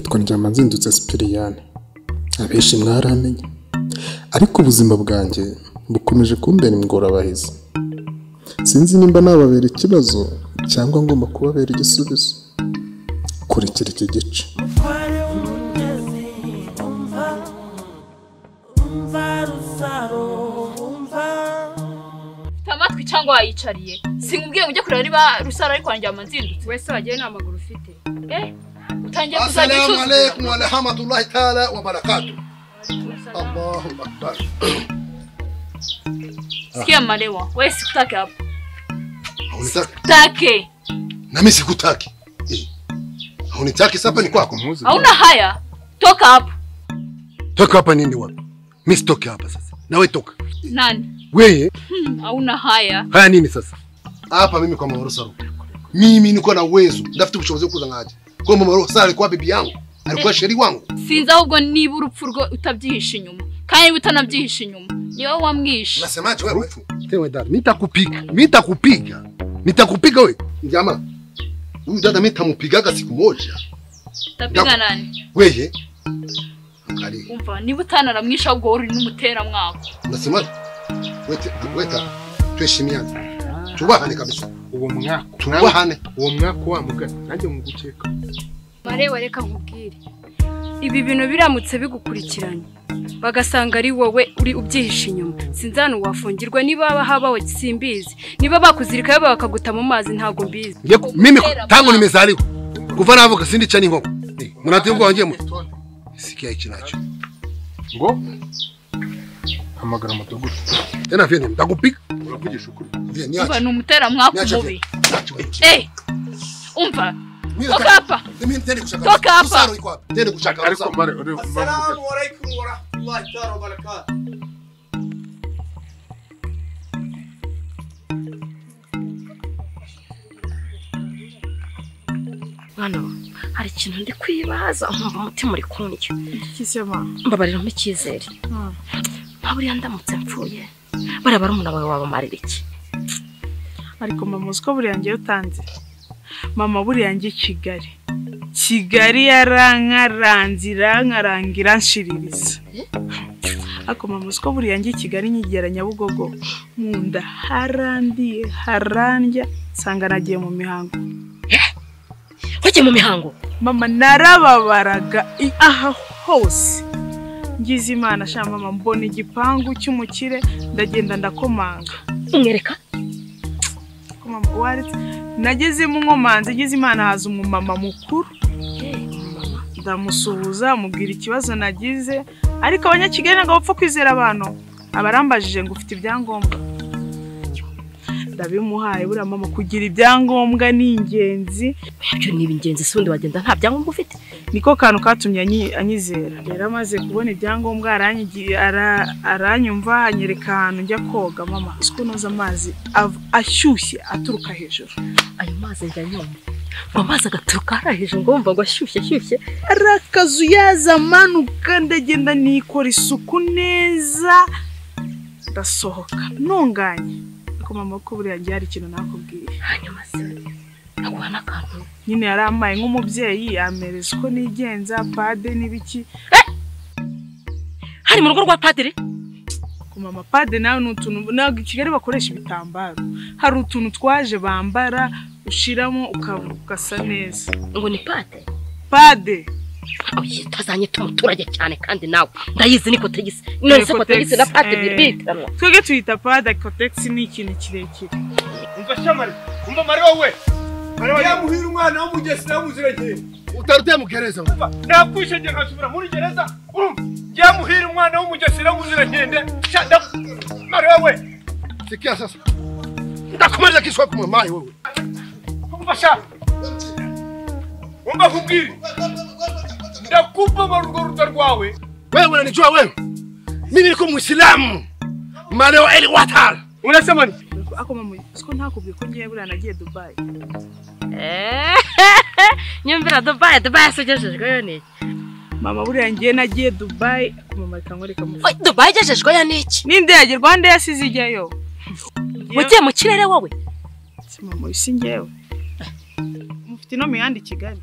Nitwa Ndyamanzindutse Sipiriyani. Abenshi mwaramenye, ariko ubuzima bwanjye bukomeje kumbera ingorabahizi. Sinzi nimba nababera ikibazo cyangwa ngomba kubabera igisubizo. Kurikira iki gice. Amatwi cyangwa wayicariye, sinkubwiye ngo ujye kureba niba Rusaro ari kwa Ndyamanzindutse. Wese wagiye nta maguru ufite. Utangiye kuzajya Assalamu alaykum wa rahmatullahi ta'ala wa barakatuh. Allahu akbar. Sikia Malewa, wewe sikutaki hapo. Unitaki? Take. Na mimi sikutaki. Unitaki sasa ni kwako. Hauna haya. Toka hapo. Toka hapa nini wapi? Mimi sitoki hapa sasa. Na wewe toka. Nani? Wewe? Hauna haya. Haya nini sasa? Hapa mimi kwa Mama Rusaro. Mimi niko na uwezo. Ndafite ubushobozi bwo kuza nkaje. Kwa Mama Rusaro alikuwa bibi yangu. Alikuwa sheri wangu. Sinzi ahubwo niba urupfu rwo utabyihisha inyuma. Kandi utanabyihisha inyuma. Ni wowe wamwishe. Unasemaje wewe rupfu? Tewe dada, nitakupiga. Nitakupiga. Nitakupiga wewe. Jamaa. Huyu dada mimi nitamupigaga siku moja. Utapiga nani? Wewe. Angalia. Umva niba utanaramwisha ahubwo uri n'umutera mwako. Unasemaje? Weta, tuheshimiane. Tubahane kabisa. Uwo mwako. Tubahane. Uwo mwako wa mugani. Nanjye mugukeka. Marewa reka nkubwire. Ibi bintu biramutse bigukurikiranye bagasanga ari wowe uri ubyihishe inyuma, sinzi hano wafungirwa niba habaho simbizi, niba bakuzirika bakaguta mu mazi ntago mbizi. Mimi tangu nimezaliwa kuva navuka sindi chani inkoko. Munatiyo wanje mu. Sikia iki nacho. Ngo hamagara mudugudu. Tena vile ndakupika. Uravugisha ukuri. Umva ni umutera mwako mubi. Umva. Toka hapa. Toka hapa. Ariko mare uri. Assalamu alaykum wa rahmatullahi ta'ala wa barakatuh. Mwana, hari ikintu ndi kwibaza nkumva umutima uri kundya. Kisema mbabarira mpa icyizere. Buriya ndamutse mpfuye bariya barumuna bawe wabamarira iki? Ariko mama uzi ko buriya ngiye utanze. Mama buriya ngiye Kigali. Kigali yarankaranze irankarangira nshiririza. Ariko mama uzi ko buriya ngiye Kigali nkigera Nyabugogo mu nda harandiye harandya nsanga nagiye mu mihango. Wagiye mu mihango? Mama narababaraga aha hose. Ngize Imana sha mama mbona igipangu cy'umukire ndagenda ndakomanga. Umwereka? Mama waretse nageze mu nkomanzi ngize Imana haza umumama mukuru. Ndamusuhuza mubwira ikibazo nagize, ariko abanyakigali ntabwo bapfa kwizera abantu. Abarambajije ngo ufite ibyangombwa. Ndabimuhaye. Buriya mama kugira ibyangombwa ni ingenzi. Ibyo ni ingenzi, si undi wagenda nta byangombwa ufite. Niko kantu katumye anyizera. Rero amaze kubona ibyangombwa aranyumva anyereka ahantu njya koga. Mama uzi noza amazi ashyushye aturuka hejuru. Ayo mazi njya nyumva ngo amazi agaturuka hariya hejuru ngo wumva ngo ashyushye ashyushye. Arakazu yaza amanuka ndagenda nikora isuku neza ndasohoka ntunganye. Ariko mama ko buriya ngiye hari ikintu nakubwiye. Hanyuma se aguha n'akantu? Nyine yarampaye nk'umubyeyi yampereza uko nigenza pade n'ibiki. Hari mu rugo rwa padiri? Ko mama pade nawe ni utuntu ntabwo i Kigali bakoresha ibitambaro. Hari utuntu twaje bambara ushiramo ugasa neza. Ngo ni pade? Pade. Oye tazanye umuturage cyane kandi nawe ndayizi ni kotegisi. None se kotegisi na pade bitiranwa? Twebwe tuyita pade, kotegisi ni ikintu kirekire. Umva shamari, umva mari wowe. Yamuhira umwana w'umugesi w'umuziranenge. Utaruteye mu gereza. Nakwishe ngiye nkasubira muri gereza. Urumva? Yamuhira umwana w'umugesi w'umuziranenge. Mari wowe. Sikia sasa. Ndakumaliza kiswa kwa mamaye wewe. Umva sha. Umva kubwira. Ndakupa marugo ruta rwawe. Wewe unanijua wewe? Mimi niko Muislamu. Maleo eli watal. Unasema nini? Ako mama siko ntakubwiye ko ngiye buriya nagiye Dubai. Nyumvira Dubai, Dubai sugejejweyo ni iki? Mama buriya ngiye nagiye Dubai, mama reka nkwereke amafoto. Dubai igejejweyo ni iki? N'indege Rwanda yasize ijyayo. Wagiye mu kirere wowe? Si mama si njyewe. Mufite ino mihanda i Kigali.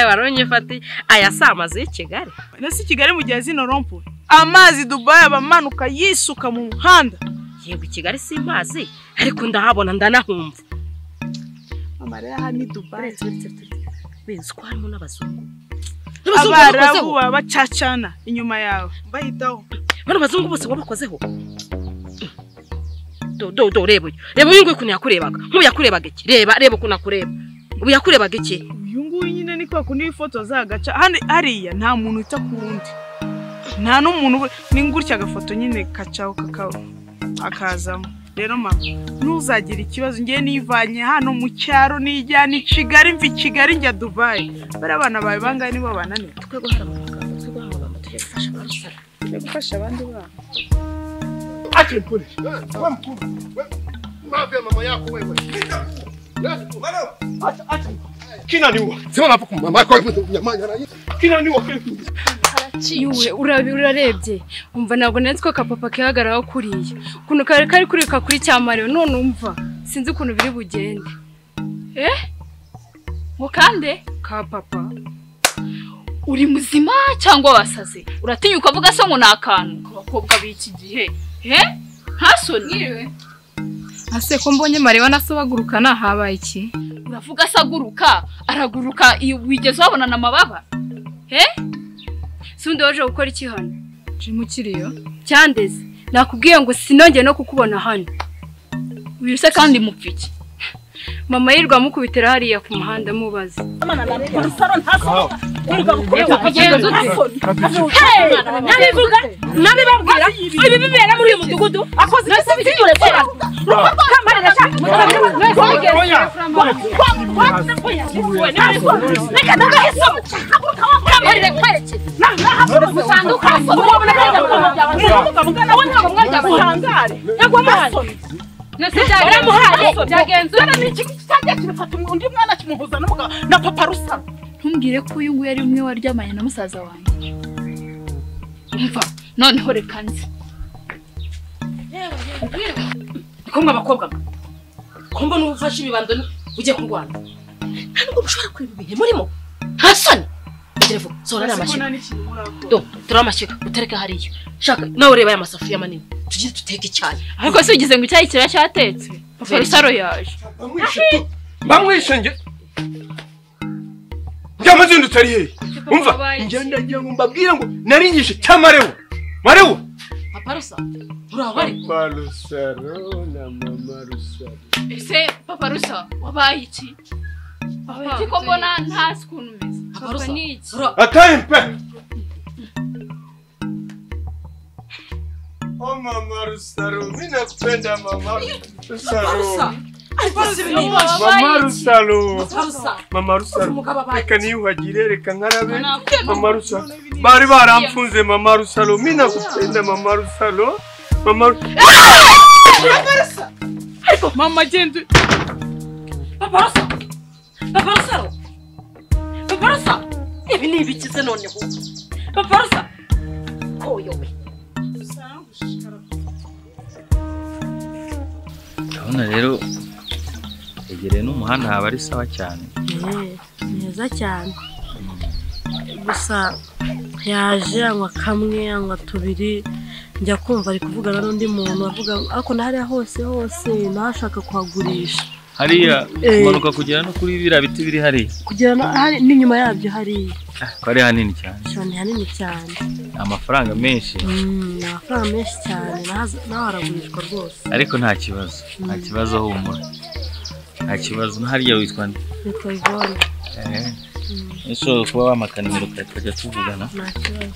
Waronyifati aya si amazu y'i Kigali. Nasi Kigali mu gihe zino rompo amazi Dubai abamanuka yisuka mu muhanda. Yego Kigali si mazi ariko ndahabona ndanahumva. Mama rero aha ni Dubai. Benzi ko harimo n'abazungu. Abarabu bacacana inyuma yawe bahitaho. Bano bazungu bose wabakozeho. Do do do reba uyu. Reba uyu nguyu ukuntu yakurebaga. Nk'ubu yakurebaga iki? Reba reba ukuntu akureba. Ubu yakurebaga iki? Uyu nguyu nyine ni kwa kundi ifoto zagaca. Hano hariya nta muntu uta kuwundi. Nta n'umuntu ni ngutya agafoto nyine kacaho kakao akazamo. Rero mama ntuzagira ikibazo ngiye nivanye hano mu cyaro nijyana i Kigali mvi Kigali njya Dubai. Bari abana bawe bangahe nibo bananiwe? Twe guhara amagambo, twe guhara amagambo tujye gufasha barusara. Tujye gufasha abandi bana. Acha mpole. Wewe mkuu. Wewe mafia mama yako wewe. Acha acha. Kina niwa. Sema hapo kwa mama yako nyamanya na. Kina niwa. Yuwe urarebye umva ntabwo nari ko kapapa kihagararaho kuriya ukuntu kari kari kurika kuri cyamare none umva sinzi ukuntu biri bugende. Ngo kande ka papa uri muzima cyangwa wasaze uratinyuka ukavuga so ngo nakantu abakobwa b'iki gihe ntasoni. Ase ko mbonye Mariwa nasobagurukana habaye iki? Uravuga saguruka araguruka wigeze wabonana amababa? Sundi waje gukora iki hano? Je mukiriyo cyandeze nakubwiye ngo sinongeye no kukubona hano. Wise kandi mupfiki. Mama yirwa mukubitira hariya ku muhanda mubaze. Nabivuga nabibabwira ibi bibera muri uyu mudugudu akoze Ntumbwire ko uyu nguyu ari umwe waryamanye na musaza wanjye. Umva noneho reka nze. Ko mwa bakobwa ko mbona ufashe ibibando ugiye kurwana nta nubwo mushobora kwiba ibihe murimo nta soni. Telefone sora n'amashyiga do tura amashyiga utereke hariya shaka nawe ureba aya masafuriya manini tujye tuteke icyayi. Ariko se ugize ngo icyayi kiracyatetse? Papa Rusaro yaje. Bamwishe nge njya ari hehe? Umva njye ndagira ngo mbabwire ngo narinyishe cyamarewo marewo. Papa Rusaro uraho ariko Papa Rusaro na mama Rusaro. Ese Papa Rusaro wabaye iki? Papa ko mbona ntazi ukuntu umeze. Papa Rusaro ni iki? Ataye mpe. Oh mama Rusaro, mimi nakupenda mama Rusaro. Mama Rusaro. Mama Rusaro. Reka niyuhagire reka nkarabe. Mama Rusaro. Bari baramfunze mama Rusaro, mimi nakupenda mama Rusaro. Mama Ariko mama genda. Papa Rusaro. Papa Rusaro. Papa Rusaro. Ibi ni ibikize noneho. Papa Rusaro. Koyowe. Ndabona rero egereye n'umuhanda haba ari sawa cyane. Neza cyane. Gusa yaje anywa kamwe anywa tubiri njya kumva ari kuvugana n'undi muntu avuga ariko na hariya hose hose nashaka kuhagurisha. Hariya kumanuka kugera no kuri biriya biti biri hariya. Kugera n'inyuma yabyo hariya. Ko ari hanini cyane. Cyane hanini cyane. Amafaranga menshi. Ni amafaranga menshi cyane naho aragurishwa rwose. Ariko nta kibazo. Nta kibazo humura. Nta kibazo hariya witwa nde? Nitwa Yvonne. Ushobora kuba wampa nimero tukajya tuvugana. Nta kibazo.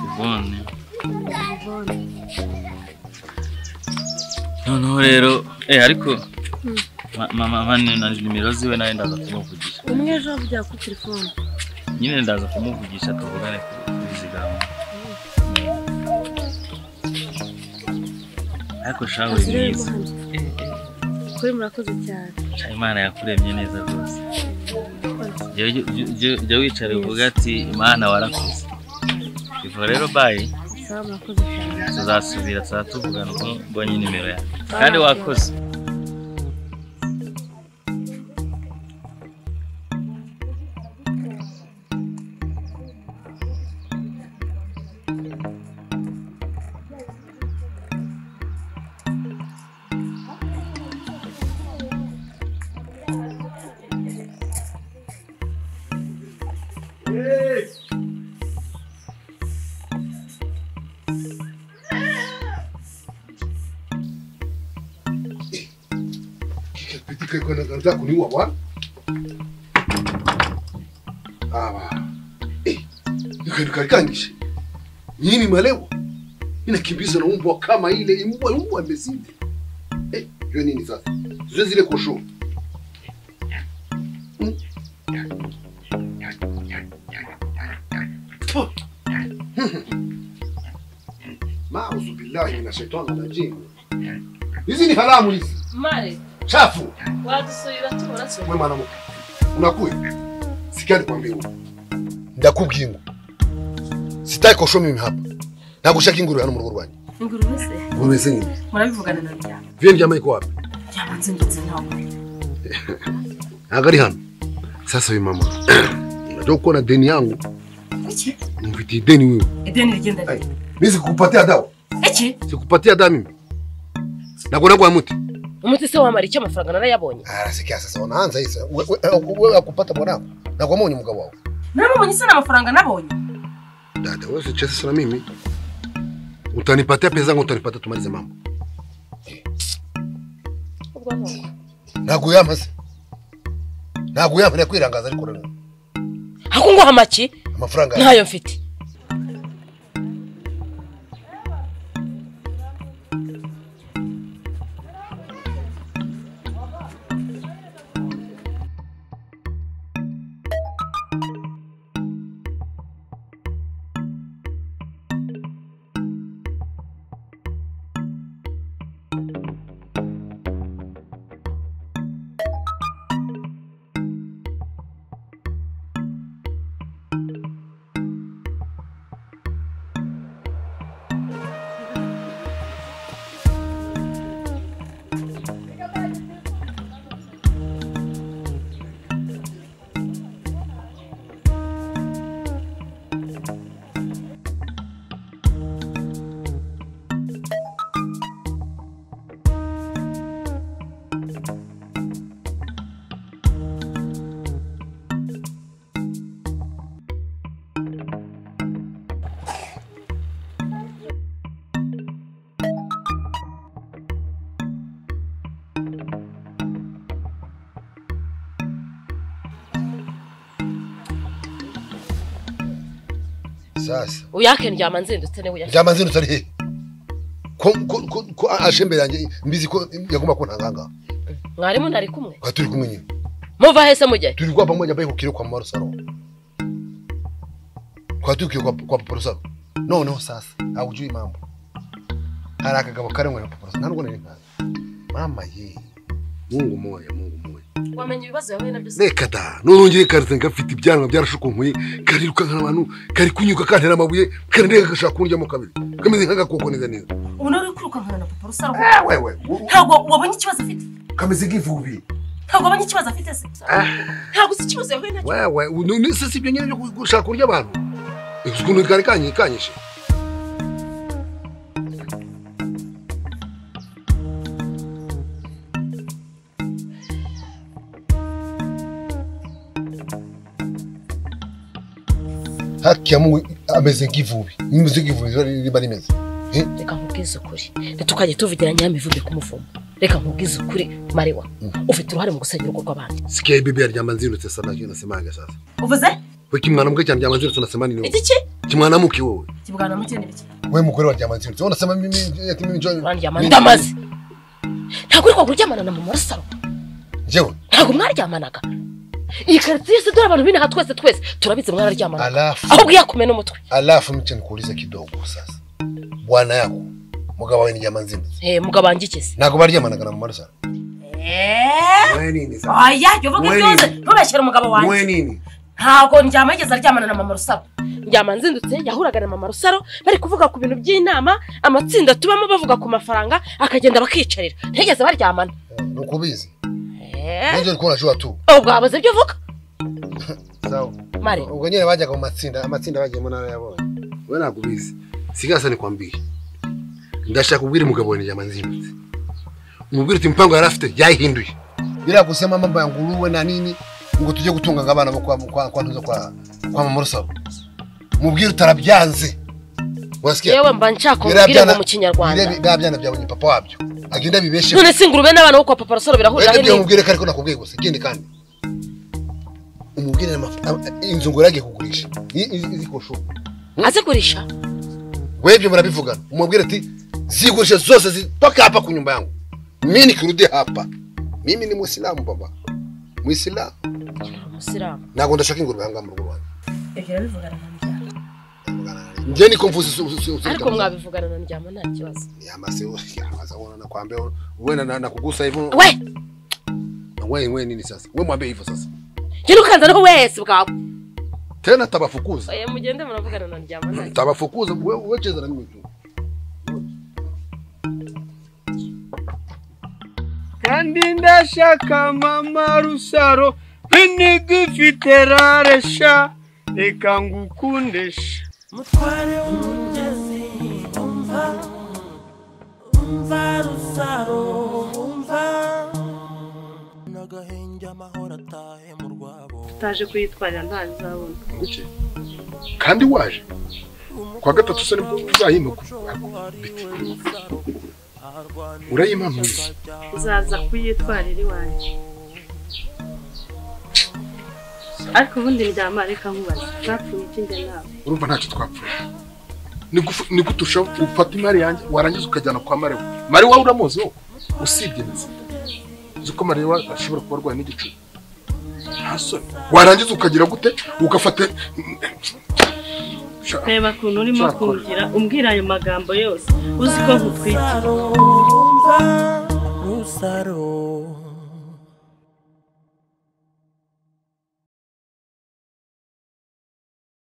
Yvonne. Noneho rero ariko mama na nimero ziwe nawe ndaza kumuvugisha. Umwe ejo avugira kuri telefone. Nyine ndaza kumuvugisha tuvugane kuri zigama. Ariko shawe mwiza. Kuri murakoze cyane. Imana yakuremye neza rwose. Jya wicara uvuga ati Imana warakoze. Ubwo rero bye. Sawa, murakoze cyane. Tuzasubira tuzatuvugana uko mbonye nimero yawe. Kandi wakoze. Anataka kuniua bwana. Ah. Nikakangisha. Nini malewa? Ninakimbiza na umbwa kama ile umbwa imezidi. Hiyo nini sasa? Zile zile kosho. Ma'uzu billahi minash shaitani rajim. Hizi ni haramu hizi. Mare. Chafu. Wadusubira tubona cyo. Wewe mwanamke. Unakuya. Sikia nikwambie wewe. Ndakubwiye ngo sitaki kosho mimi hapa. Nagushaka ingurube hano mu rugo rwanjye. Ingurube se? Ingurube se nyine. Murabivugana na ryama. Viye ryama iko wapi? Ryama nzindutse ntawe. Ntabwo ari hano. Sasa wewe mama. Unajua uko na deni yangu. Iki? Mfitiye deni wewe. Ideni rigenda rite? Mimi sikukupatia dawa. Iki? Sikupatia dawa mimi. Nagona kwa muti. Umuti se wamara icyo amafaranga narayabonye. Ah, sikia sasa unaanza hii sasa. Wewe akupata bwanako. Na kwa mwenye mugabo wawe. Naramubonye sana amafaranga nabonye. Dada wewe usicheze sana mimi. Utanipatia pesa zangu, utanipatia tumalize mambo. Ubwo nuko. Naguyama se. Naguyama nakwirangaza ariko rero. Hakunguha amaki? Amafaranga. Ntayo mfite. Sasa uyake ndyama nzindutse ne uyake ndyama nzindutse ari he ko ashembe yanjye mbizi ko yagomba ko ntanganga mwarimu nari kumwe kwa turi kumwe nyine muva hese mujye turi kwa pamoja baye kukiro kwa Marusaro kwa turi kwa Papa Rusaro noneho sasa haujui mambo hari akagabo karengwa na Papa Rusaro ntabwo nari nkazi mama ye Mungu moya Mungu moya wamenye ibibazo yawe nabyo reka da nurongeye karite ngafite ibyanwa byarashukunkuye karirukankana abantu kari kunyuka kantera amabuye karendeka gashaka kundyamo kabiri kameze nk'agakoko neza neza ubu nari kwirukankana na Papa Rusaro wewe ntabwo wabonye ikibazo afite kameze nk'ivubi ntabwo wabonye ikibazo afite se ntabwo uzi ikibazo yahuye nacyo wewe ni se sibyo nyine byo gushaka kurya abantu ukuntu kari kanyikanyishe Haki ya Mungu ameze nk'ivubi nimeze nk'ivubi riba rimeze reka nkubwize ukuri ntitukajye tuvugira nyamivubi kumuvumo reka nkubwize ukuri Mariwa ufite uruhare mu gusenya urugo rw'abandi sikia bibi aryama nzindutse sana cyo nasemaga sasa uvuze we kimwana cyane aryama nzindutse unasema nini iki kimwana muke wowe kibwana muke ni biki we mugore wa aryama nzindutse unasema mimi ati mimi njoo aryama ndamaze ntabwo uri kuryamana na mama Rusaro jewe ntabwo mwaryamanaga iyi quartier se dore abantu binaha twese twese turabize mwararyamana ahubwo yakumena umutwe alafu mche nikuulize kidogo sasa bwana yako mugabo wawe ni nzindutse mugabo wanjye iki se ntabwo baryamanaga na mama Rusaro we nini sasa oya yovuga byose ntubeshyere umugabo wanjye we nini ntabwo ndyama yigeze aryamana na mama Rusaro Ndyama nzindutse yahuraga na mama Rusaro bari kuvuga ku bintu by'inama, amatsinda tubamo bavuga ku mafaranga, akagenda bakicarira. Ntigeze baryamana. Nuko ubizi. Nje ulikuwa unajua tu. Ubwo wabuze ibyo uvuga? Sawa. Mare. Ubwo nyine bajyaga mu matsinda, amatsinda bagiyemo narayabonye. Wewe ntabwo ubizi. Sigasa nikwambie. Ndashaka kubwira umugabo wanjye Ndyama nzindutse. Umubwire uti mpango yari afite yayihinduye. Bila kusema mambo ya nguruwe na nini ngo tujye gutunga ngabana bo kwa ntuza kwa mama Rusaro. Mubwire utarabyanze. Wasikia? Yewe mba nshaka kubwira ngo mu Kinyarwanda. Biriya byana byabonye papa wabyo. Agenda bibeshe. None se ingurube n'abana bo kwa papa Rusaro birahurira he? Mubwire ko ariko nakubwiye gusa ikindi kandi. Umubwire inzu ngo yaragiye kugurisha. Izi kosho. Azigurisha? Webyo murabivugana. Umubwire ati zigurisha zose zitoka hapa ku nyumba yangu. Mimi nikirudi hapa. Mimi ni Muislamu baba. Muislamu. Muislamu. Ntabwo ndashaka ingurube hanga mu rugo rwanjye. Ibyo bivugana na Ndyama. Nje ni confuse. Ariko mwabivugana na Ndyama nta kibazo. Ndyama se wewe nakwambia wewe na nakugusa hivyo. We. Wewe nini sasa? Wewe mwambie hivyo sasa. Je ukanza no wese bwawe. Tena tabafukuza. Oya mugende muravugana na Ndyama nta. Tabafukuza wewe cheza na mimi tu. Kandi ndashaka mama Rusaro inigifite raresha reka ngukundesha. Mutware w'umugezi umva umva Rusaro umva nagahenge amahoro atahe mu rwabo. Utaje kuyitwarira ntazabona. Nguki? Kandi waje kwa gatatu se nibwo uzahima biti. Urayimpanuye. Uzaza kuyitwarira iwanjye. Ariko ubundi Ndyama reka nkubaze. Twapfuye iki njye nawe? Urumva ntacyo twapfuye. Ni gutusha ufata imari yanjye warangiza ukajyana kwa Marewa. Marewa uramuzi wowe? Usibye na sida. Uzi ko Marewa ashobora kuba arwaye n'igicuku. Nta soni. Warangiza ukagira gute? Ugafata Reba ukuntu urimo kumbwira umbwira ayo magambo yose uzi ko nkutwite. Rusaro.